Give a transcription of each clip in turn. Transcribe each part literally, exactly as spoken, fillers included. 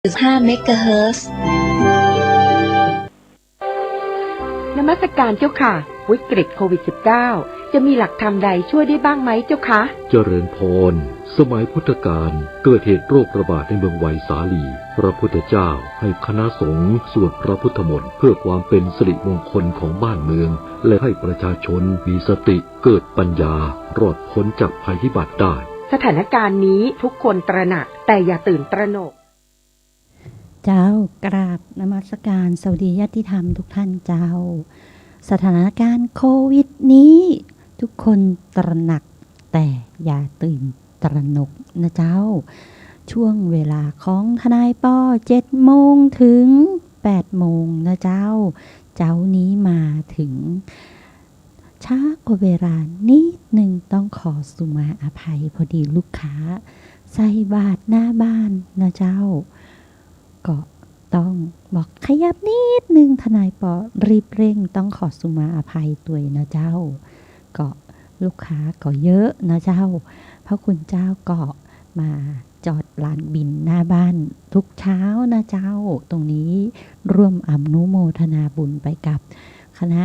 ห้าเมกะเฮิรตซ์ นมัสการเจ้าค่ะ วิกฤตโควิดสิบเก้า จะมีหลักธรรมใดช่วยได้บ้างไหมเจ้าคะ เจริญพร สมัยพุทธกาลเกิดเหตุโรคระบาดในเมืองไวสาลี พระพุทธเจ้าให้คณะสงฆ์สวดพระพุทธมนต์เพื่อความเป็นสิริมงคลของบ้านเมือง และให้ประชาชนมีสติเกิดปัญญารอดพ้นจากภัยพิบัติได้ สถานการณ์นี้ทุกคนตระหนัก แต่อย่าตื่นตระหนก เจ้ากราบนมัสการสวัสดีญาติธรรมทุกท่านเจ้า สถานการณ์โควิดนี้ทุกคนตระหนักแต่อย่าตื่นตระหนกนะเจ้า ช่วงเวลาของทนายปอ เจ็ดโมงถึงแปดโมงนะเจ้า เจ๊านี้มาถึง ช้ากว่าเวลานิดนึง ต้องขอสุมาอภัย พอดีลูกค้าใส่บาตรหน้าบ้านนะเจ้า ก็ต้องบอกขยับนิดนึง ทนายปอรีบเร่ง ต้องขอสุมาอภัยตวยนะเจ้า ก็ลูกค้าก็เยอะนะเจ้า พระคุณเจ้าก็มาจอดลานบิณฑบาตหน้าบ้านทุกเช้านะเจ้า ตรงนี้ร่วมอนุโมทนาบุญไปกับคณะ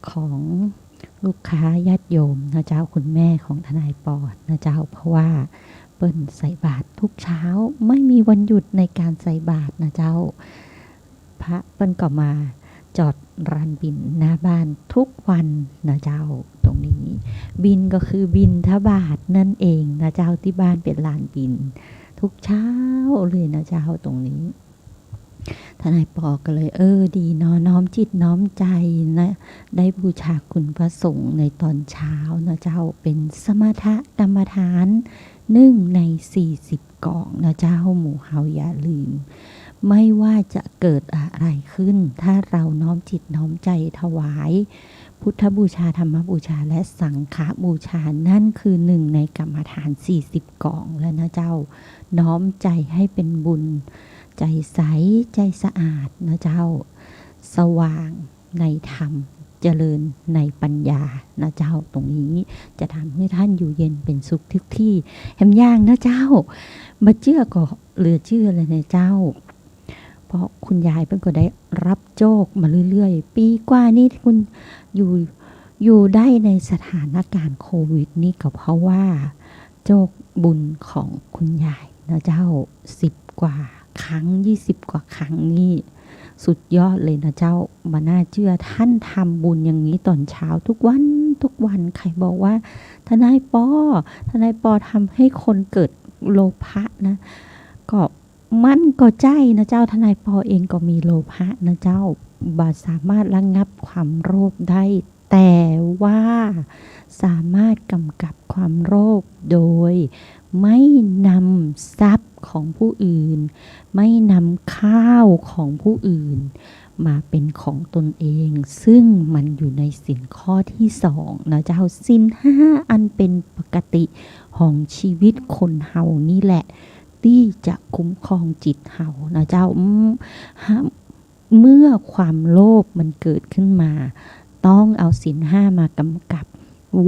ของลูกค้าญาติโยมนะเจ้า คุณแม่ของทนายปอนะเจ้า เพราะว่าเปิ้นใส่บาตรทุกเช้า ไม่มีวันหยุดในการใส่บาตรนะเจ้า พระเปิ้นก็มาจอดลานบิณฑบาตหน้าบ้านทุกวันนะเจ้า ตรงนี้ บิณฑก็คือบิณฑบาตนั่นเองนะเจ้า ตี้บ้านเป๋นลานบิณฑทุกเช้าเลยนะเจ้า ตรงนี้ ทนายปอก็เลย เออ ดีเนาะ น้อมจิตน้อมใจนะ ได้บูชาคุณพระสงฆ์ในตอนเช้านะเจ้า เป๋นสมถกรรมฐาน นึ่งในสี่สิบกองนะเจ้า หมู่เฮาอย่าลืม ไม่ว่าจะเกิดอะไรขึ้น ถ้าเราน้อมจิตน้อมใจถวาย พุทธบูชา ธรรมบูชา และสังฆบูชา นั่นคือนึ่งในกรรมฐานสี่สิบกองแล้วนะเจ้า น้อมใจให้เป็นบุญ ใจใส ใจสะอาดนะเจ้า สว่างในธรรม เจริญในปัญญานะเจ้า ตรงนี้จะทำให้ท่านอยู่เย็นเป็นสุขทุกที่ แหมอย่างนะเจ้า บ่เจื้อก็เหลือเจื้อเลยนะเจ้า เพราะคุณยายเปิ้นก็ได้รับโจคมาเรื่อยๆ ปี๋กว่านี้คุณอยู่ อยู่ได้ในสถานการณ์โควิดนี่ก็เพราะว่าโจคบุญของคุณยายนะเจ้า สิบกว่าครั้ง ยี่สิบกว่าครั้งนี่สุดยอดเลยนะเจ้า บ่น่าเจื้อ ท่านทำบุญอย่างนี้ตอนเช้าทุกวันทุกวัน ใผบอกว่า ทนายปอ ทนายปอทำให้คนเกิดโลภะนะ ก็ มันก็ใจ้นะเจ้า ทนายปอเองก็มีโลภะนะเจ้า บ่สามารถระงับความโลภได้ แต่ว่าสามารถกำกับความโลภโดยไม่นำทรัพย์ของผู้อื่น ไม่นำข้าวของผู้อื่นมาเป็นของตนเอง ซึ่งมันอยู่ในศีลข้อที่สองนะเจ้า ศีลห้าอันเป็นปกติของชีวิตคนเฮานี่แหละ ตี้จะคุ้มครองจิตเฮานะเจ้า อืม ห้าม เมื่อความโลภมันเกิดขึ้นมา ต้องเอาศีลห้ามากำกับ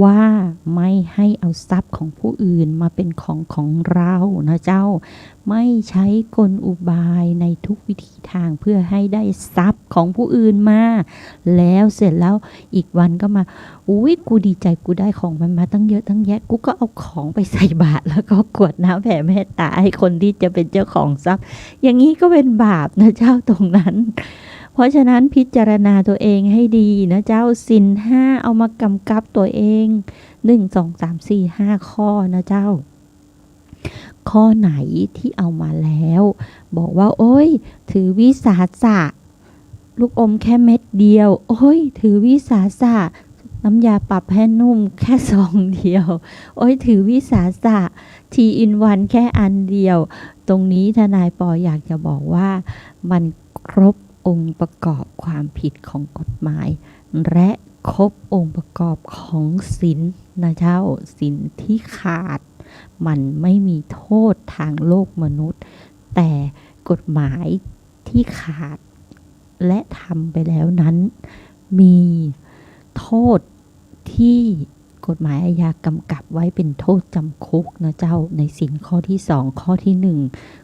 ว่าไม่ให้เอาทรัพย์ของผู้อื่นมาเป็นของของเรานะเจ้า ไม่ใช้กลอุบายในทุกวิธีทางเพื่อให้ได้ทรัพย์ของผู้อื่นมา แล้วเสร็จแล้วอีกวันก็มา อุ๊ย กูดีใจ กูได้ของมันมาตั้งเยอะตั้งแยะ กูก็เอาของไปใส่บาตร แล้วก็กรวดน้ำแผ่เมตตาให้คนที่จะเป็นเจ้าของทรัพย์ อย่างนี้ก็เป็นบาปนะเจ้าตรงนั้น เพราะฉะนั้นพิจารณาตัวเองให้ดีนะเจ้า ศีลห้าเอามากำกับตัวเอง หนึ่ง สอง สาม สี่ ห้า ข้อนะเจ้า ข้อไหนที่เอามาแล้ว บอกว่า โอ๊ย ถือวิสาสะ ลูกอมแค่เม็ดเดียว โอ๊ย ถือวิสาสะ น้ำยาปรับผ้านุ่มแค่ซองเดียว โอ๊ย ถือวิสาสะ ทรีอินวันแค่อันเดียว ตรงนี้ทนายปออยากจะบอกว่า มันครบองค์ประกอบความผิดของกฎหมาย และครบองค์ประกอบของศีลนะเจ้า ศีลที่ขาด มันไม่มีโทษทางโลกมนุษย์ แต่กฎหมายที่ขาด และทำไปแล้วนั้น มีโทษที่ กฎหมายอาญากำกับไว้เป๋นโต้ษจ๋ำคุกนะเจ้า ในศีลข้อตี้สอง ข้อตี้หนึ่ง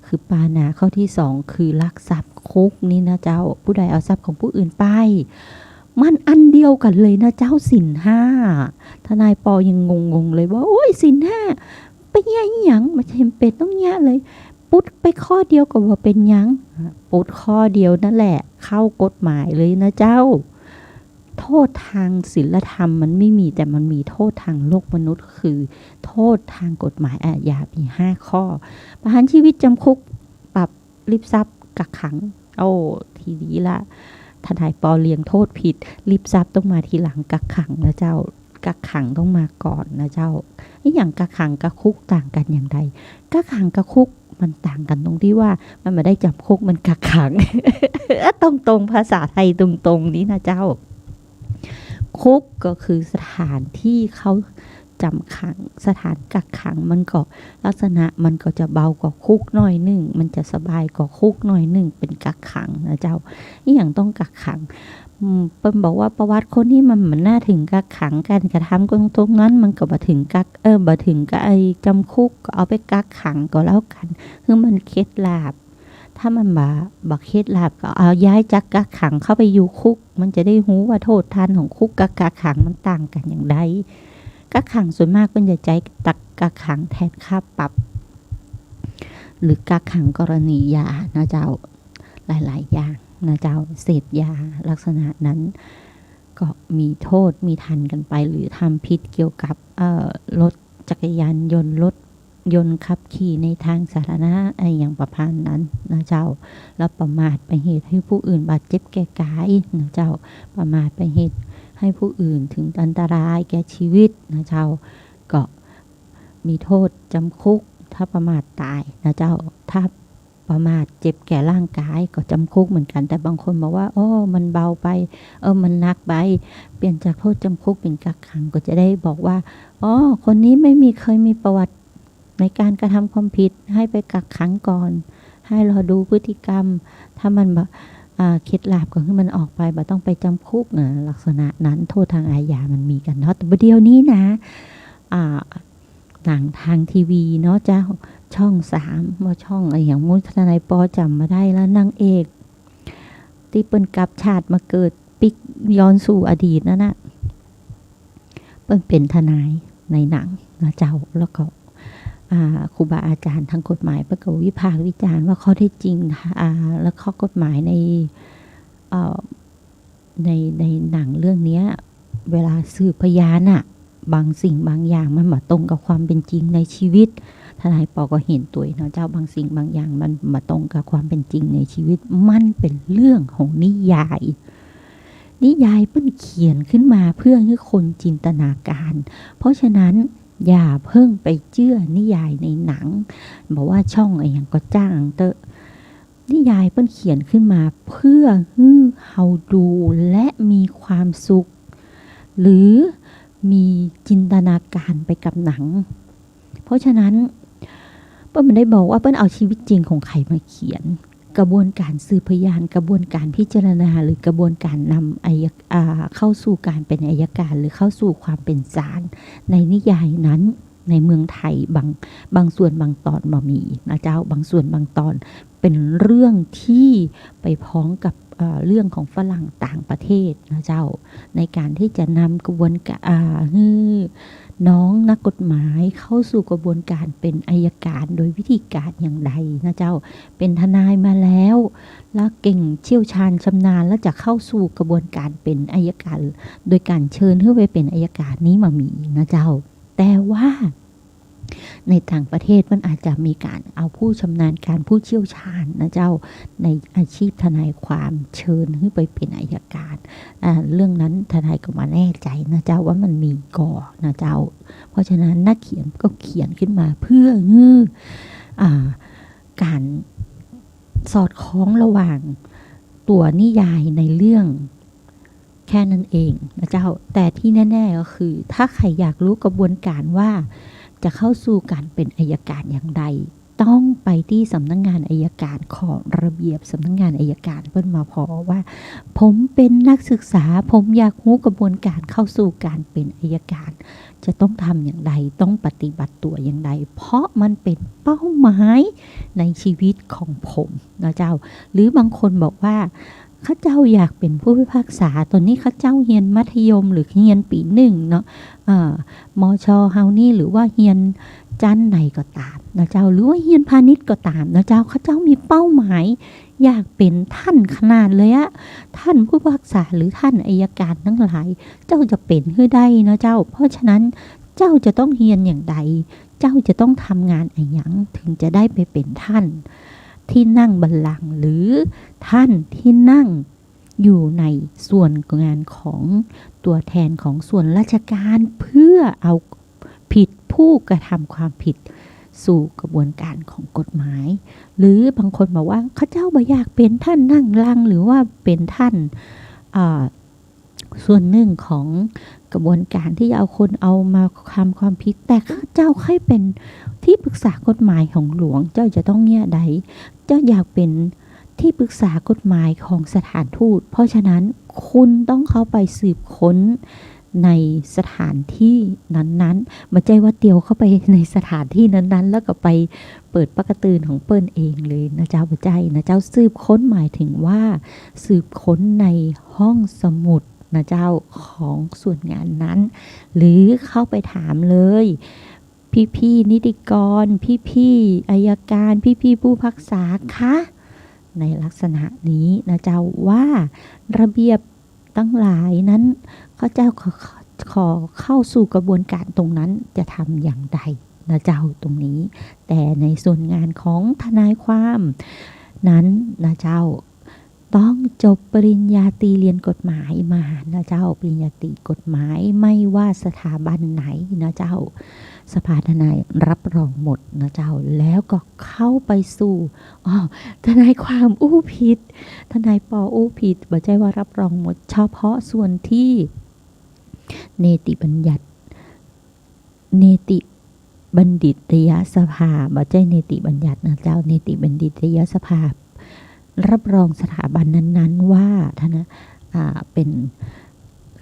คือปาณา ข้อตี้สองคือลักทรัพย์ คุกนี้นะเจ้า ผู้ใดเอาทรัพย์ของผู้อื่นไป มันอันเดียวกั๋นเลยนะเจ้า ศีลห้า ทนายปอยังงงๆ เลยว่า โอ๊ย ศีลห้า ไปเยียะอิหยัง บ่จ๋ำเป๋นต้องเยียะเลย ปุ๊ดไปข้อเดียวก็บ่เป๋นหยัง ปุ๊ดข้อเดียวนั่นแหละ เข้ากฎหมายเลยนะเจ้า โทษทางศีลธรรมมันไม่มี แต่มันมีโทษทางโลกมนุษย์ คือโทษทางกฎหมายอาญามีห้าข้อ ประหารชีวิต จ๋ำคุก ปรับ ริบทรัพย์ กักขัง โอ้ ทีนี้ละ ทนายปอเรียงโทษผิด ริบทรัพย์ต้องมาทีหลัง กักขังนะเจ้า กักขังต้องมาก่อนนะเจ้า อิหยังกักขังกับคุกต่างกั๋นอย่างใด กักขังกับคุกมันต่างกั๋นตรงตี้ว่ามันบ่ได้จ๋ำคุก มันกักขัง ตรงๆ ภาษาไทยตรงๆ นี้นะเจ้า คุกก็คือสถานตี้เขาจ๋ำขัง สถานกักขัง มันก็ลักษณะมันก็จะเบากว่าคุกหน้อยนึ่ง มันจะสบายกว่าคุกหน้อยนึ่ง เป๋นกักขังนะเจ้า อิหยังต้องกักขัง อืม เปิ้นบอกว่าประวัติคนนี้มันบ่น่าเถิงกักขัง ก๋านกระทำตรงๆ นั้นมันก็บ่เถิงกัก เออ บ่เถิงกับไอ้จ๋ำคุก ก็เอาไปกักขังก็แล้วกั๋น หื้อมันเข็ดหลาบ ถ้ามันบ่ บ่เข็ดหลาบก็เอาย้ายจากกักขังเข้าไปอยู่คุก มันจะได้ฮู้ว่าโทษทานของคุกกับกักขังมันต่างกั๋นอย่างใด กักขังส่วนมากเปิ้นจะใจ๊กักขังแทนค่าปรับ หรือกักขังกรณียานะเจ้า หลายๆ อย่างนะเจ้า เสพยาลักษณะนั้น ก็มีโทษมีทันกั๋นไป หรือทำผิดเกี่ยวกับ เอ่อ รถจักรยานยนต์ รถยนต์ขับขี่ในทางสาธารณะ อะหยังประมาณนั้นนะเจ้า แล้วประมาทเป๋นเหตุหื้อผู้อื่นบาดเจ็บแก่ก๋ายนะเจ้า ประมาทเป๋นเหตุหื้อผู้อื่นเถิงอันตรายแก่ชีวิตนะเจ้า ก็มีโทษจ๋ำคุก ถ้าประมาทต๋ายนะเจ้า ถ้าประมาทเจ็บแก่ร่างก๋ายก็จ๋ำคุกเหมือนกั๋น แต่บางคนบอกว่า อ้อ มันเบาไป เออ มันหนักไป เปลี่ยนจากโทษจ๋ำคุกเป๋นกักขัง ก็จะได้บอกว่า อ้อ คนนี้ไม่มี เคยมีประวัติในก๋านกระทำความผิด หื้อไปกักขังก่อน หื้อรอดูพฤติกรรม ถ้ามันบ่ อ่า เข็ดหลาบก็หื้อมันออกไป บ่ต้องไปจ๋ำคุกนะ ลักษณะนั้น โทษทางอาญามันมีกั๋นเนาะ แต่บ่าเดี่ยวนี้นะ อ่า หนังทางทีวีเนาะเจ้า ช่องสาม บ่าช่องอะหยัง มุ้ย ทนายปอจ๋ำบ่ได้แล้ว นางเอกตี้เปิ้นกลับชาติมาเกิดปิ๊กย้อนสู่อดีตนั่นน่ะ เปิ้นเป๋นทนายในหนังนะเจ้า แล้วก็ อ่า ครูบาอาจ๋ารย์ทางกฎหมายเปิ้นก็วิพากษ์วิจารณ์ว่าข้อเท็จจริง อ่า และข้อกฎหมายใน เอ่อ ใน ในหนังเรื่องเนี้ย เวลาสืบพยานน่ะ บางสิ่งบางอย่างมันบ่ตรงกับความเป๋นจริงในชีวิต ทนายปอก็เห็นตวยเนาะเจ้า บางสิ่งบางอย่างมันบ่ตรงกับความเป๋นจริงในชีวิต มันเป๋นเรื่องของนิยาย นิยายเปิ้นเขียนขึ้นมาเพื่อหื้อคนจินตนาการ เพราะฉะนั้นอย่าเพิ่งไปเจื้อนิยายในหนัง บ่าว่าช่องอะหยังก็จ้างเต๊อะ นิยายเปิ้นเขียนขึ้นมาเพื่อหื้อเฮาดูและมีความสุข หรือมีจินตนาการไปกับหนัง เพราะฉะนั้นเปิ้นบ่ได้บอกว่าเปิ้นเอาชีวิตจริงของใครมาเขียน กระบวนการสืบพยาน กระบวนการพิจารณา หรือกระบวนการนำอัย อ่า เข้าสู่การเป๋นอัยการ หรือเข้าสู่ความเป๋นศาลในนิยายนั้น ในเมืองไทยบาง บางส่วนบางตอนบ่มีนะเจ้า บางส่วนบางตอนเป๋นเรื่องที่ไปพ้องกับ เอ่อ เรื่องของฝรั่งต่างประเทศนะเจ้า ในการที่จะนำกระบวนการ อ่า หื้อน้องนักกฎหมายเข้าสู่กระบวนการเป๋นอัยการโดยวิธีการอย่างใดนะเจ้า เป๋นทนายมาแล้ว แล้วเก่งเชี่ยวชาญชำนาญ แล้วจะเข้าสู่กระบวนการเป๋นอัยการ โดยการเชิญหื้อไปเป๋นอัยการนี้บ่มีนะเจ้า แต่ว่า ในต่างประเทศมันอาจจะมีการเอาผู้ชำนาญการผู้เชี่ยวชาญนะเจ้า ในอาชีพทนายความเชิญหื้อไปเป๋นอัยการ อ่า เรื่องนั้นทนายก็บ่แน่ใจนะเจ้าว่ามันมีก่อนะเจ้า เพราะฉะนั้นนักเขียนก็เขียนขึ้นมาเพื่อหื้อ อ่า การสอดคล้องระหว่างตัวนิยายในเรื่อง แค่นั้นเองนะเจ้า แต่ที่แน่ๆก็คือ ถ้าใครอยากรู้กระบวนการว่าจะเข้าสู่การเป๋นอัยการอย่างใด ต้องไป ไปตี้สำนักงานอัยการ ขอระเบียบสำนักงานอัยการ เปิ้นมาผ่อว่า ผมเป็นนักศึกษา ผมอยากฮู้กระบวนการเข้าสู่การเป็นอัยการ จะต้องทำอย่างใด ต้องปฏิบัติตั๋วอย่างใด เพราะมันเป็นเป้าหมายในชีวิตของผมนะเจ้า หรือบางคนบอกว่า ข้าเจ้าอยากเป๋นผู้พิพากษา ต๋อนนี้ข้าเจ้าเฮียนมัธยมหรือเฮียนปี๋นึ่งเนาะ อ่า มช เฮานี่ หรือว่าเฮียนจั๊นไหนก็ต๋ามนะเจ้า หรือว่าเฮียนพาณิชย์ก็ต๋ามนะเจ้า ข้าเจ้ามีเป้าหมายอยากเป๋นต้านขนาดเลยอะ ต้านผู้พิพากษาหรือต้านอัยการตังหลาย เจ้าจะเป๋นหื้อได้นะเจ้า เพราะฉะนั้นเจ้าจะต้องเฮียนอย่างใด เจ้าจะต้องทำงานอะหยัง ถึงจะได้ไปเป๋นต้านตี้นั่งบัลลังก์ หรือต้านตี้นั่งอยู่ในส่วนงานของตั๋วแทนของส่วนราชการ เพื่อเอาผิดผู้กระทำความผิดสู่กระบวนการของกฎหมาย หรือบางคนบอกว่า ข้าเจ้าบ่อยากเป๋นต้านนั่งบัลลังก์ หรือว่าเป๋นต้าน อ่า ส่วนนึ่งของกระบวนการตี้จะเอาคนเอามาทำความผิด แต่ข้าเจ้าใค่เป๋นตี้ปรึกษากฎหมายของหลวง เจ้าจะต้องเยียะใด เจ้าอยากเป๋นตี้ปรึกษากฎหมายของสถานทูต เพราะฉะนั้นคุณต้องเข้าไปสืบค้นในสถานที่นั้นๆ บ่ใจ้ว่าเตียวเข้าไปในสถานที่นั้นๆ แล้วก็ไปเปิดปากกระตื่นของเปิ้นเองเลยนะเจ้า บ่ใจ้นะเจ้า สืบค้นหมายถึงว่าสืบค้นในห้องสมุด นะเจ้า ของส่วนงานนั้น หรือเข้าไปถามเลย พี่ๆ นิติกร พี่ๆ อัยการ พี่ๆ ผู้พิพากษาคะ ในลักษณะนี้นะเจ้า ว่าระเบียบตังหลายนั้น ข้าเจ้าขอ ขอเข้าสู่กระบวนการตรงนั้นจะทำอย่างใดนะเจ้า ตรงนี้ แต่ในส่วนงานของทนายความนั้นนะเจ้า ต้องจบปริญญาตรีเรียนกฎหมายมานะเจ้า ปริญญาตรีกฎหมาย ไม่ว่าสถาบันไหนนะเจ้า สภาทนายรับรองหมดนะเจ้า แล้วก็เข้าไปสู่ อ้อ ทนายความอู้ผิด ทนายปออู้ผิด บ่ใจ้ว่ารับรองหมด เฉพาะส่วนที่เนติบัญญัติ เนติบัณฑิตยสภา บ่ใจ้เนติบัญญัตินะเจ้า เนติบัณฑิตยสภา รับรองสถาบันนั้นๆ ว่าทนาย อ่า เป๋น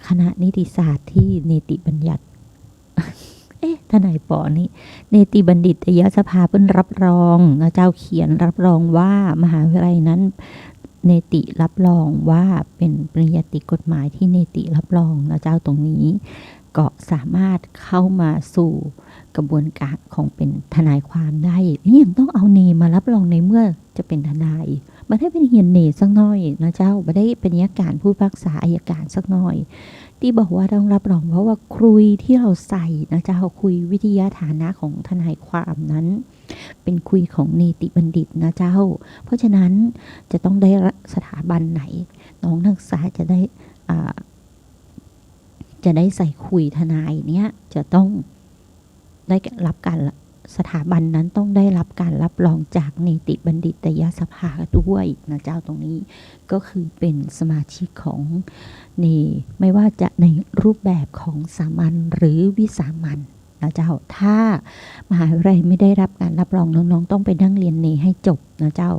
คณะนิติศาสตร์ที่เนติบัญญัติ เอ๊ะ ทนายปอนี่ เนติบัณฑิตยสภาเปิ้นรับรองนะเจ้า เขียนรับรองว่ามหาวิทยาลัยนั้น เนติรับรองว่าเป๋นปริญญาตรีกฎหมายที่เนติรับรองนะเจ้า ตรงนี้ ก็สามารถเข้ามาสู่กระบวนการของเป๋นทนายความได้ นี่ยังต้องเอาเนมารับรองในเมื่อจะเป๋นทนาย บ่ได้เป๋นเฮียนเนสักหน่อยนะเจ้า บ่ได้เป๋นอัยการผู้พิพากษาอัยการสักหน่อย ตี้บอกว่าต้องรับรอง เพราะว่าคุยที่เราใส่นะเจ้า คุยวิทยาฐานะของทนายความนั้น เป๋นคุยของเนติบัณฑิตนะเจ้า เพราะฉะนั้นจะต้องได้สถาบันไหน น้องนักศึกษาจะได้ อ่า จะได้ใส่คุยทนายเนี้ย จะต้องได้รับการ สถาบันนั้นต้องได้รับการรับรองจากเนติบัณฑิตยสภาด้วยนะเจ้า ตรงนี้ก็คือเป๋นสมาชิกของเน ไม่ว่าจะในรูปแบบของสามัญหรือวิสามัญนะเจ้า ถ้ามหาวิทยาลัยไม่ได้รับการรับรอง น้องๆ ต้องไปนั่งเรียนเนให้จบนะเจ้า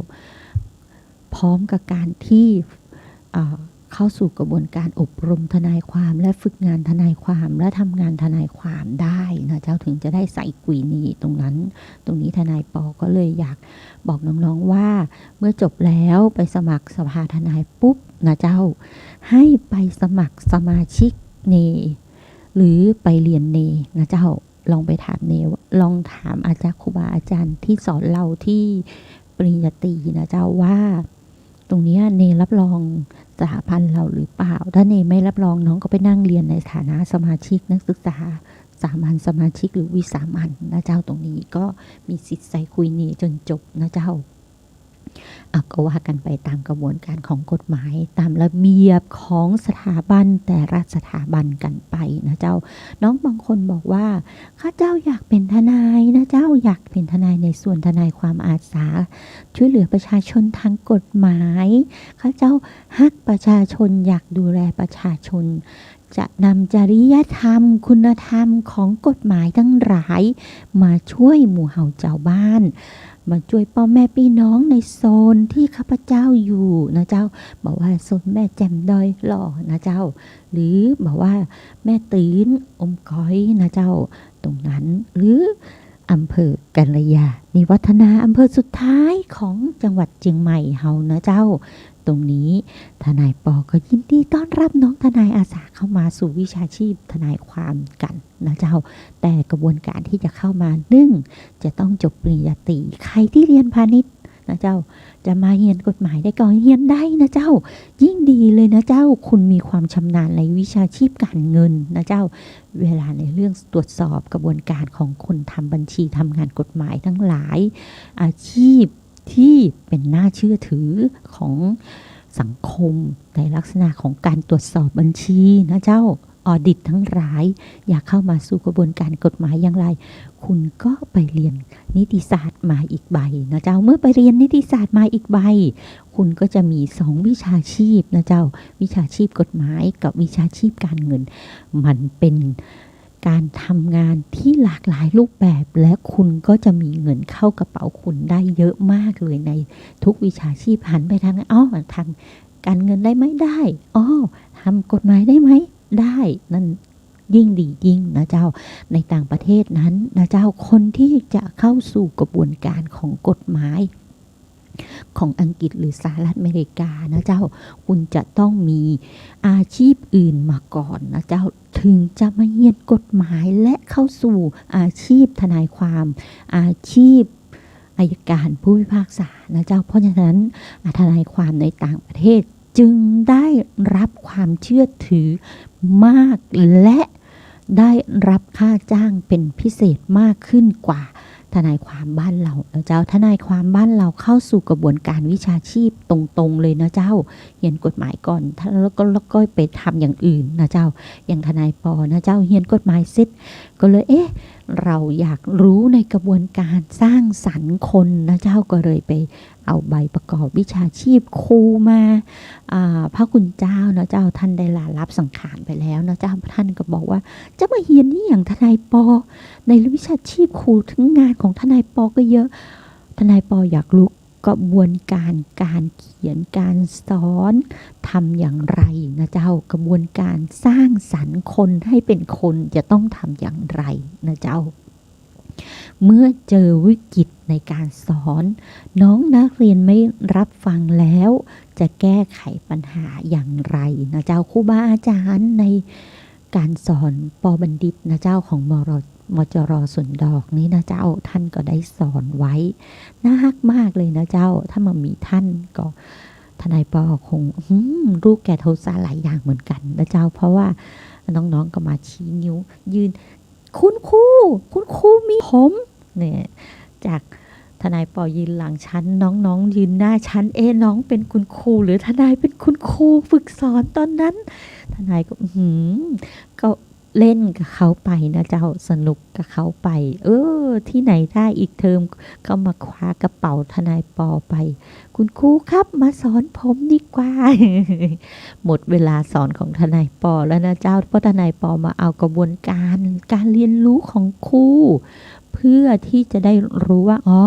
พร้อมกับการที่ อ่า เข้าสู่กระบวนการอบรมทนายความและฝึกงานทนายความและทำงานทนายความได้นะเจ้า ถึงจะได้ใส่คุยเนตรงนั้น ตรงนี้ทนายปอก็เลยอยากบอกน้องๆว่า เมื่อจบแล้วไปสมัครสภาทนายปุ๊บนะเจ้า ให้ไปสมัครสมาชิกเน หรือไปเรียนเนนะเจ้า ลองไปถามเน ลองถามอาจารย์ ครูบาอาจารย์ที่สอนเราที่ปริญญาตรีนะเจ้าว่า ตรงเนี้ยเนรับรองสถาบันเราหรือเปล่า ถ้าเนไม่รับรอง น้องก็ไปนั่งเรียนในฐานะสมาชิกนักศึกษาสามัญ สมาชิกหรือวิสามัญนะเจ้า ตรงนี้ก็มีสิทธิ์ใส่คุยเนจนจบนะเจ้า อ่ะ ก็ว่ากันไปตามกระบวนการของกฎหมาย ตามระเบียบของสถาบันแต่ละสถาบันกันไปนะเจ้า น้องบางคนบอกว่า ข้าเจ้าอยากเป๋นทนายนะเจ้า อยากเป๋นทนายในส่วนทนายความอาสา ช่วยเหลือประชาชนทางกฎหมาย ข้าเจ้าฮักประชาชน อยากดูแลประชาชน จะนำจริยธรรม คุณธรรมของกฎหมายตังหลายมาช่วยหมู่เฮาจาวบ้าน มาจ้วยป้อแม่ปี้น้องในโซนตี้ข้าพเจ้าอยู่นะเจ้า บ่ว่าโซนแม่แจ่มดอยหล่อนะเจ้า หรือบ่ว่าแม่ตื้นอมก๋อยนะเจ้า ตรงนั้น หรืออำเภอกัลยาณิวัฒนา อำเภอสุดท้ายของจังหวัดเจียงใหม่เฮานะเจ้า ตรงนี้ทนายปอก็ยินดีต้อนรับน้องทนายอาสาเข้ามาสู่วิชาชีพทนายความกั๋นนะเจ้า แต่กระบวนการตี้จะเข้ามา นึ่ง จะต้องจบปริญญาตรี ใครตี้เฮียนพาณิชย์นะเจ้า จะมาเฮียนกฎหมายได้ก่อเฮียนได้นะเจ้า ยิ่งดีเลยนะเจ้า คุณมีความชำนาญในวิชาชีพการเงินนะเจ้า เวลาในเรื่องตรวจสอบกระบวนการของคนทำบัญชีทำงานกฎหมายทั้งหลาย อาชีพตี้เป๋นน่าเชื่อถือของสังคมในลักษณะของการตรวจสอบบัญชีนะเจ้า ออดิตทั้งหลาย อยากเข้ามาสู่กระบวนการกฎหมายอย่างไร คุณก็ไปเฮียนนิติศาสตร์มาอีกใบนะเจ้า เมื่อไปเฮียนนิติศาสตร์มาอีกใบ คุณก็จะมีสองวิชาชีพนะเจ้า วิชาชีพกฎหมายกับวิชาชีพการเงิน มันเป๋นการทำงานตี้หลากหลายรูปแบบ และคุณก็จะมีเงินเข้ากระเป๋าคุณได้เยอะมากเลยในทุกวิชาชีพ หันไปทางนั้น อ้อ ทำการเงินได้ไหม ได้ อ้อ ทำกฎหมายได้ไหม ได้ นั่นยิ่งดียิ่งนะเจ้า ในต่างประเทศนั้นนะเจ้า คนตี้จะเข้าสู่กระบวนการของกฎหมายของอังกฤษหรือสหรัฐอเมริกานะเจ้า คุณจะต้องมีอาชีพอื่นมาก่อนนะเจ้า ถึงจะมาเฮียนกฎหมายและเข้าสู่อาชีพทนายความ อาชีพอัยการผู้พิพากษานะเจ้า เพราะฉะนั้น อ่ะ ทนายความในต่างประเทศจึงได้รับความเชื่อถือมาก และได้รับค่าจ้างเป๋นพิเศษมากขึ้นกว่าทนายความบ้านเฮานะเจ้า ทนายความบ้านเฮาเข้าสู่กระบวนการวิชาชีพตรงๆเลยนะเจ้า เฮียนกฎหมายก่อน แล้วก็ แล้วก็ไปทำอย่างอื่นนะเจ้า อย่างทนายปอนะเจ้า เฮียนกฎหมายเสร็จ ก็เลย เอ๊ะ เราอยากรู้ในกระบวนการสร้างสรรค์คนนะเจ้า ก็เลยไปเอาใบประกอบวิชาชีพครูมา อ่า พระคุณเจ้านะเจ้า ท่านได้ลาลับสังขารไปแล้วนะเจ้า ท่านก็บอกว่า จะมาเฮียนนี่หยังทนายปอ ในวิชาชีพครู ถึงงานของทนายปอก็เยอะ ทนายปออยากรู้กระบวนการการเขียนการสอนทำอย่างไรนะเจ้า กระบวนการสร้างสรรค์คนให้เป็นคนจะต้องทำอย่างไรนะเจ้า เมื่อเจอวิกฤตในการสอน น้องนักเรียนไม่รับฟังแล้ว จะแก้ไขปัญหาอย่างไรนะเจ้า ครูบาอาจารย์ในการสอน ป.บัณฑิตนะเจ้า ของ มร มจร.สวนดอกนี้นะเจ้า ท่านก็ได้สอนไว้ น่าฮักมากเลยนะเจ้า ถ้าบ่มีท่านก็ ทนายปอคง อืม ลูกแกโทสะหลายอย่างเหมือนกันนะเจ้า เพราะว่าน้องๆก็มาชี้นิ้ว ยืน คุณครู คุณครูมีผม เนี่ย จากทนายปอยืนหลังฉัน น้องๆยืนหน้าฉัน เอ๊ะ น้องเป็นคุณครูหรือทนายเป็นคุณครูฝึกสอนตอนนั้น ทนายก็ อื้อหือ ก็เล่นกับเขาไปนะเจ้า สนุกกับเขาไป เออ ที่ไหนได้อีกเทอมก็มาคว้ากระเป๋าทนายปอไป คุณครูครับ มาสอนผมดีกว่า หมดเวลาสอนของทนายปอแล้วนะเจ้า เพราะทนายปอมาเอากระบวนการการเรียนรู้ของครู เพื่อที่จะได้รู้ว่า อ๋อ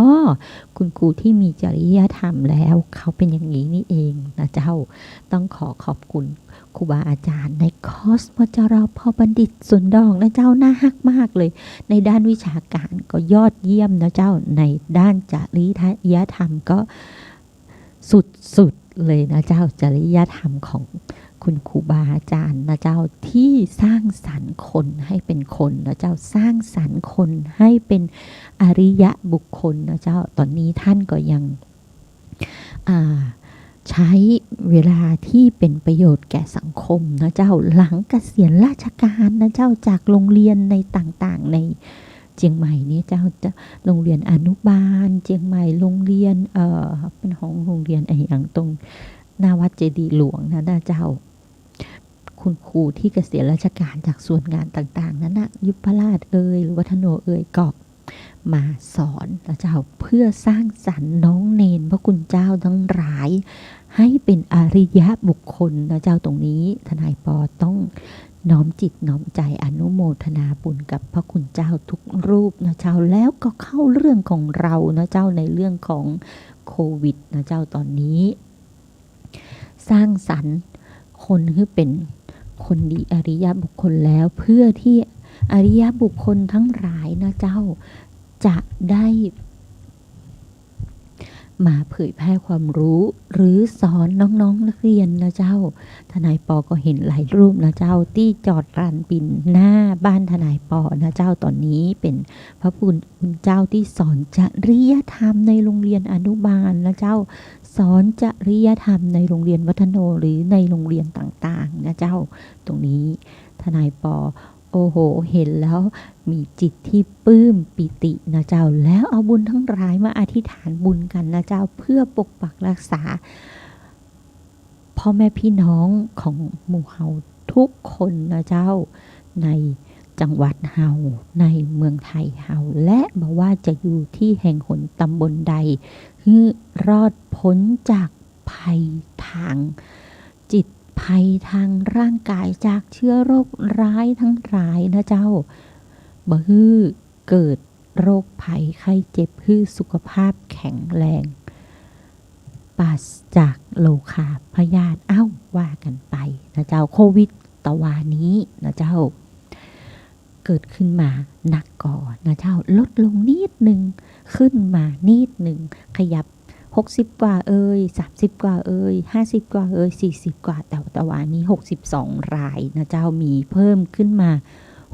คุณครูที่มีจริยธรรมแล้ว เขาเป็นอย่างนี้นี่เองนะเจ้า ต้องขอขอบคุณครูบาอาจารย์ในคอร์ส มจร.พ.บัณฑิตสวนดอกนะเจ้า น่าฮักมากเลย ในด้านวิชาการก็ยอดเยี่ยมนะเจ้า ในด้านจริยธรรมก็สุดๆเลยนะเจ้า จริยธรรมของคุณครูบาอาจารย์นะเจ้า ที่สร้างสรรค์คนให้เป็นคนนะเจ้า สร้างสรรค์คนให้เป็นอริยบุคคลนะเจ้า ตอนนี้ท่านก็ยัง อ่า ใช้เวลาที่เป็นประโยชน์แก่สังคมนะเจ้า หลังเกษียณราชการนะเจ้า จากโรงเรียนในต่างๆ ในเจียงใหม่นี้เจ้า จะโรงเรียนอนุบาลเจียงใหม่ โรงเรียน เอ่อ เปิ้นฮ้องโรงเรียนอะหยังตรงหน้าวัดเจดีย์หลวงนั้นนะเจ้า คุณครูที่เกษียณราชการจากส่วนงานต่างๆ นั้นนะ ยุพราชเอ่ย หรือวัฒโนเอ่ย ก็มาสอนนะเจ้า เพื่อสร้างสรรค์น้องเณรพระคุณเจ้าทั้งหลาย ให้เป็นอริยบุคคลนะเจ้า ตรงนี้ทนายปอต้อง น้อมจิตน้อมใจอนุโมทนาบุญกับพระคุณเจ้าทุกรูปนะเจ้า แล้วก็เข้าเรื่องของเรานะเจ้า ในเรื่องของโควิดนะเจ้า ตอนนี้ สร้างสรรค์คนหื้อเป๋นคนดีอริยบุคคลแล้ว เพื่อที่อริยบุคคลทั้งหลายนะเจ้า จะได้ มาเผยแพร่ความรู้หรือสอนน้องๆนักเรียนนะเจ้า ทนายปอก็เห็นหลายรูปนะเจ้า ตี้จอดลานบิณฑบาตหน้าบ้านทนายปอนะเจ้า ต๋อนนี้เป๋นพระคุณเจ้าตี้สอนจริยธรรมในโรงเรียนอนุบาลนะเจ้า สอนจริยธรรมในโรงเรียนวัฒโนหรือในโรงเรียนต่างๆนะเจ้า ตรงนี้ทนายปอ โอ้โห เห็นแล้วมีจิตที่ปลื้มปีตินะเจ้า แล้วเอาบุญทั้งหลายมาอธิษฐานบุญกั๋นนะเจ้า เพื่อปกปักรักษาพ่อแม่พี่น้องของหมู่เฮาทุกคนนะเจ้า ในจังหวัดเฮา ในเมืองไทยเฮา และบ่ว่าจะอยู่ตี้แห่งหนตำบลใด หื้อรอดป๊นจากภัยตางจิต ภัยตางร่างก๋าย จากเจื้อโรคร้ายตังหลายนะเจ้า บ่หื้อเกิดโรคภัยไข้เจ็บ หื้อสุขภาพแข็งแรง ปราศจากโรคาพยาธิ เอ้า ว่ากั๋นไปนะเจ้า โควิดตะวานี้นะเจ้า เกิดขึ้นมานักก่อนะเจ้า ลดลงนิดนึ่ง ขึ้นมานิดนึ่ง ขยับ หกสิบกว่าเอย สามสิบกว่าเอย ห้าสิบกว่าเอย สี่สิบกว่า แต่ตะวานี้ หกสิบสองรายนะเจ้า มีเพิ่มขึ้นมา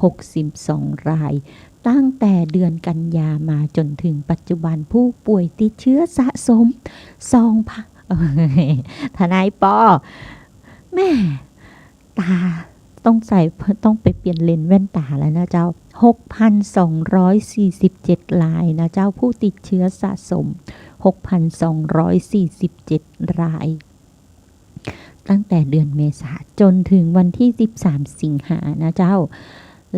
หกสิบสองราย ตั้งแต่เดือนกันยามาจ๋นถึงปัจจุบัน ผู้ป่วยติดเชื้อสะสม สองพัน ทนายปอ แม่ ต๋าต้องใส่ ต้องไปเปลี่ยนเลนส์แว่นต๋าแล้วนะเจ้า หกพันสองร้อยสี่สิบเจ็ดรายนะเจ้า ผู้ติดเชื้อสะสม หกพันสองร้อยสี่สิบเจ็ดราย ตั้งแต่เดือนเมษาจ๋นถึงวันตี้สิบสามสิงหานะเจ้า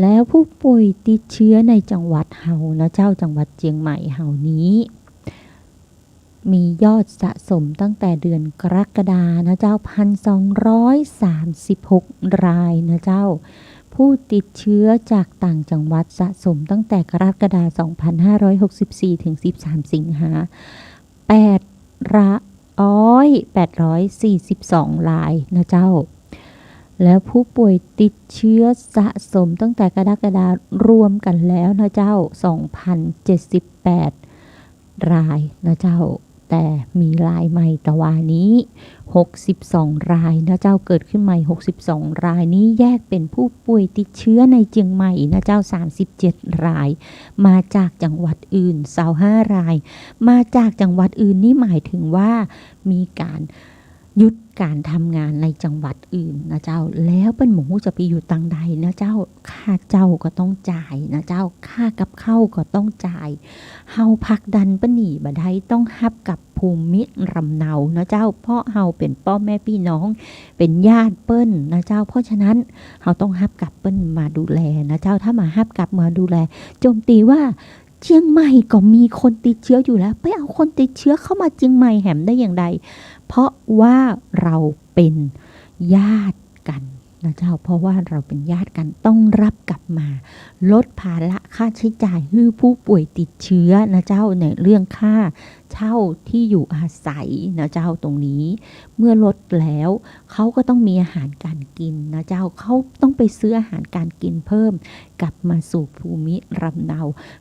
แล้วผู้ป่วยติดเชื้อในจังหวัดเฮานะเจ้า จังหวัดเจียงใหม่เฮานี้ มียอดสะสมตั้งแต่เดือนกรกฎานะเจ้า พันสองร้อยสามสิบหกรายนะเจ้า ผู้ติดเชื้อจากต่างจังหวัดสะสมตั้งแต่กรกฎา สองพันห้าร้อยหกสิบสี่ ถึง สิบสามสิงหา แปดร้อย แปดร้อยสี่สิบสองรายนะเจ้า แล้วผู้ป่วยติดเชื้อสะสมตั้งแต่กรกฎารวมกั๋นแล้วนะเจ้า สองพันเจ็ดสิบแปดรายนะเจ้า แต่มีรายใหม่ตะวานี้ หกสิบสองรายนะเจ้า เกิดขึ้นใหม่ หกสิบสองรายนี้ แยกเป๋นผู้ป่วยติดเชื้อในเจียงใหม่นะเจ้า สามสิบเจ็ดราย มาจากจังหวัดอื่น ซาวห้าราย มาจากจังหวัดอื่นนี่หมายถึงว่ามีก๋านหยุดก๋านทำงานในจังหวัดอื่นนะเจ้า แล้วเปิ้นบ่ฮู้จะไปอยู่ตังใดนะเจ้า ค่าเจ้าก็ต้องจ่ายนะเจ้า ค่ากับข้าวก็ต้องจ่าย เฮาผลักดันเปิ้นหนีบ่ได้ ต้องฮับกับภูมิลำเนานะเจ้า เพราะเฮาเป๋นป้อแม่ปี้น้อง เป๋นญาติเปิ้นนะเจ้า เพราะฉะนั้นเฮาต้องฮับกับเปิ้นมาดูแลนะเจ้า ถ้าบ่ฮับกับมาดูแล โจมตีว่าเจียงใหม่ก็มีคนติดเชื้ออยู่แล้ว ไปเอาคนติดเชื้อเข้ามาเจียงใหม่แหมได้อย่างใด เพราะว่าเราเป๋นญาติกั๋นนะเจ้า เพราะว่าเราเป๋นญาติกั๋น ต้องฮับกับมา ลดภาระค่าใช้จ่ายหื้อผู้ป่วยติดเชื้อนะเจ้า ในเรื่องค่าเช่าที่อยู่อาศัยนะเจ้า ตรงนี้ เมื่อลดแล้ว เขาก็ต้องมีอาหารก๋านกิ๋นนะเจ้า เขาต้องไปซื้ออาหารก๋านกิ๋นเพิ่ม กลับมาสู่ภูมิลำเนา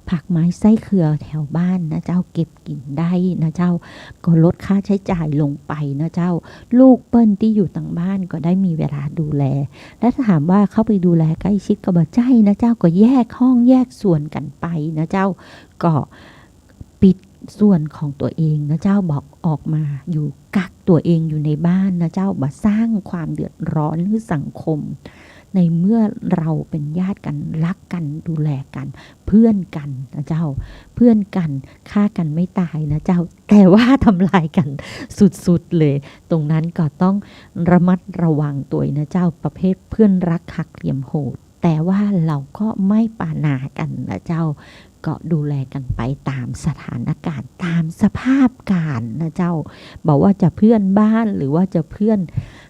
ผักไม้ไส้เครือแถวบ้านนะเจ้า เก็บกิ๋นได้นะเจ้า ก็ลดค่าใช้จ่ายลงไปนะเจ้า ลูกเปิ้นตี้อยู่ตังบ้านก็ได้มีเวลาดูแล และถ้าถามว่าเข้าไปดูแลใกล้ชิดก็บ่ใจ้นะเจ้า ก็แยกห้องแยกส่วนกั๋นไปนะเจ้า ก็ ปิดส่วนของตั๋วเองนะเจ้า บ่ออกมา อยู่กักตั๋วเองอยู่ในบ้านนะเจ้า บ่สร้างความเดือดร้อนหื้อสังคม ในเมื่อเราเป๋นญาติกั๋น ฮักกั๋น ดูแลกั๋น เปื้อนกั๋นนะเจ้า เปื้อนกั๋น ฆ่ากั๋นไม่ตายนะเจ้า แต่ว่าทำลายกั๋นสุดๆ เลย ตรงนั้นก็ต้องระมัดระวังตั๋วนะเจ้า ประเภทเปื้อนฮักหักเหลี่ยมโหด แต่ว่าเราก็ไม่ปาณากั๋นนะเจ้า ก็ดูแลกั๋นไปต๋ามสถานก๋ารณ์ ต๋ามสภาพก๋ารณ์นะเจ้า บ่ว่าจะเปื้อนบ้าน หรือว่าจะเปื้อน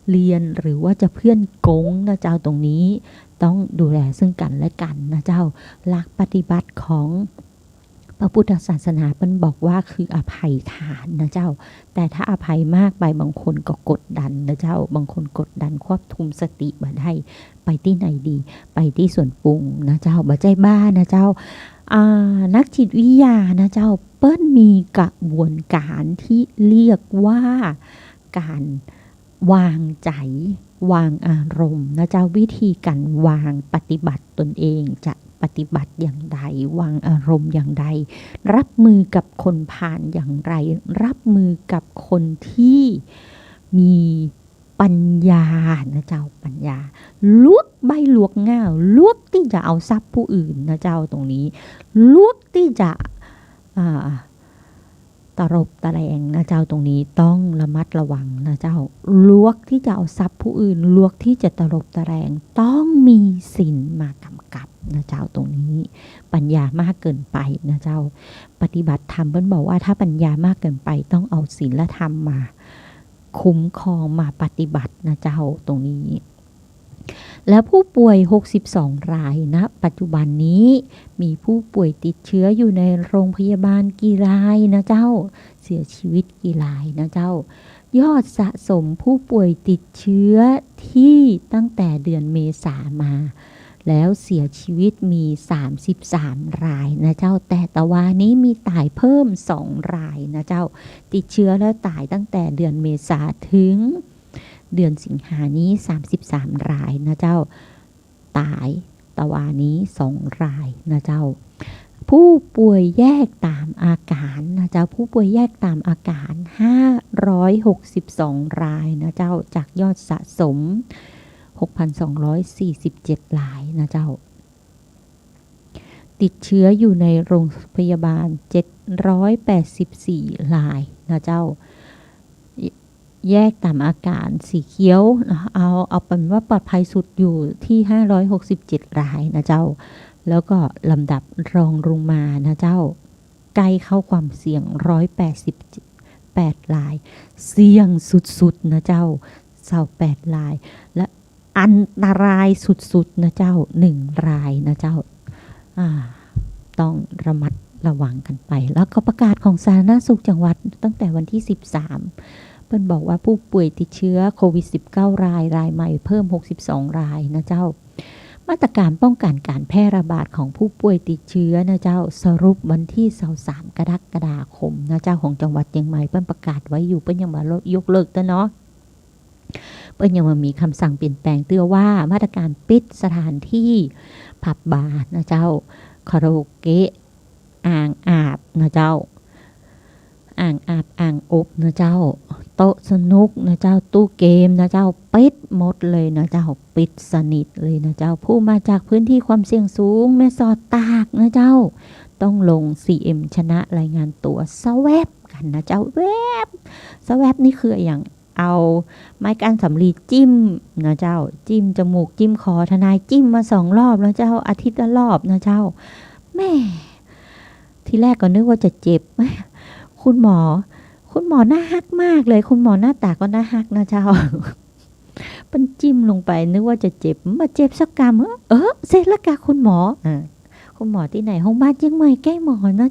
เฮียน หรือว่าจะเปื้อนก๊งนะเจ้า ตรงนี้ ต้องดูแลซึ่งกันและกันนะเจ้า หลักปฏิบัติของพระพุทธศาสนาเปิ้นบอกว่าคืออภัยทานนะเจ้า แต่ถ้าอภัยมากไปบางคนก็กดดันนะเจ้า บางคนกดดันควบคุมสติบ่ได้ ไปตี้ไหนดี ไปตี้สวนปรุงนะเจ้า บ่ใจ้บ้านะเจ้า อ่า นักจิตวิทยานะเจ้า เปิ้นมีกระบวนการที่เรียกว่าการวางใจ๋ วางอารมณ์นะเจ้า วิธีการวางปฏิบัติตนเอง จะปฏิบัติอย่างใด วางอารมณ์อย่างใด รับมือกับคนพาลอย่างไร รับมือกับคนที่มีปัญญานะเจ้า ปัญญา ลวกใบ้ลวกง่าว ลวกตี้จะเอาทรัพย์ผู้อื่นนะเจ้า ตรงนี้ ลวกตี้จะ อ่า ตรบตะแหลงนะเจ้า ตรงนี้ต้องระมัดระวังนะเจ้า ลวกตี้จะเอาทรัพย์ผู้อื่น ลวกตี้จะตรบตะแหลง ต้องมีศีลมากำกับนะเจ้า ตรงนี้ ปัญญามากเกินไปนะเจ้า ปฏิบัติธรรมเปิ้นบอกว่าถ้าปัญญามากเกินไป ต้องเอาศีลธรรมมาคุ้มครอง มาปฏิบัตินะเจ้า ตรงนี้ แล้วผู้ป่วย หกสิบสอง รายนะ ปัจจุบันนี้มีผู้ป่วยติดเชื้ออยู่ในโรงพยาบาลกี่รายนะเจ้า เสียชีวิตกี่รายนะเจ้า ยอดสะสมผู้ป่วยติดเชื้อที่ตั้งแต่เดือนเมษามา แล้วเสียชีวิตมี สามสิบสาม รายนะเจ้า แต่ตะวานี้มีต๋ายเพิ่ม สอง รายนะเจ้า ติดเชื้อแล้วต๋ายตั้งแต่เดือนเมษาถึงเดือนสิงหานี้ สามสิบสาม รายนะเจ้า ต๋ายตะวานี้ สอง รายนะเจ้า ผู้ป่วยแยกต๋ามอาก๋านนะเจ้า ผู้ป่วยแยกต๋ามอาก๋าน ห้าร้อยหกสิบสอง รายนะเจ้า จากยอดสะสม หกพันสองร้อยสี่สิบเจ็ด รายนะเจ้า ติดเชื้ออยู่ในโรงพยาบาล เจ็ดร้อยแปดสิบสี่ รายนะเจ้า แยกต๋ามอาก๋าน สีเขียวนะ เอา เอาเป็นว่าปลอดภัยสุดอยู่ที่ ห้าร้อยหกสิบเจ็ด รายนะเจ้า แล้วก็ลำดับรองลงมานะเจ้า ใก้เข้าความเสี่ยง ร้อยแปดสิบแปด ราย เสี่ยงสุดๆ นะเจ้า ซาวแปด ราย และอันตรายสุดๆ นะเจ้า หนึ่ง รายนะเจ้า อ่า ต้องระมัดระวังกันไป แล้วก็ประกาศของสาธารณสุขจังหวัดตั้งแต่วันที่ สิบสาม เปิ้นบอกว่าผู้ป่วยติดเชื้อโควิด สิบเก้า ราย รายใหม่เพิ่ม หกสิบสอง รายนะเจ้า มาตรการป้องกันการแพร่ระบาดของผู้ป่วยติดเชื้อนะเจ้า สรุปวันที่ สาม กรกฎาคมนะเจ้า ของจังหวัดเจียงใหม่ เปิ้นประกาศไว้อยู่ เปิ้นยังบ่ยกเลิกเตื้อเนาะ เปิ้นยังบ่มีกำสั่งเปลี่ยนแปลงเตื้อว่ามาตรการปิดสถานที่ ผับบาร์นะเจ้า คาราโอเกะ อ่างอาบนะเจ้า อ่างอาบอ่างอบนะเจ้า โต๊ะสนุกนะเจ้า ตู้เกมนะเจ้า ปิดหมดเลยนะเจ้า ปิดสนิทเลยนะเจ้า ผู้มาจากพื้นที่ความเสี่ยงสูง แม่สอด ตากนะเจ้า ต้องลง ซีเอ็ม ชนะ รายงานตั๋ว สแวบ กันนะเจ้า แวบ สแวบนี่คืออะหยัง เอาไม้กั้นสำลีจิ้มนะเจ้า จิ้มจมูก จิ้มคอ ทนายจิ้มมาสองรอบแล้วเจ้า อาทิตย์ละรอบนะเจ้า แม่ ทีแรกก็นึกว่าจะเจ็บ คุณหมอ คุณหมอน่าฮักมากเลย คุณหมอหน้าต๋าก็น่าฮักนะเจ้า เปิ้นจิ้มลงไปนึกว่าจะเจ็บ บ่เจ็บสักกำ เออ เสร็จแล้วกะคุณหมอ อ่า คุณหมอตี้ไหน โฮงพยาบาลเจียงใหม่ใก้หมอนะ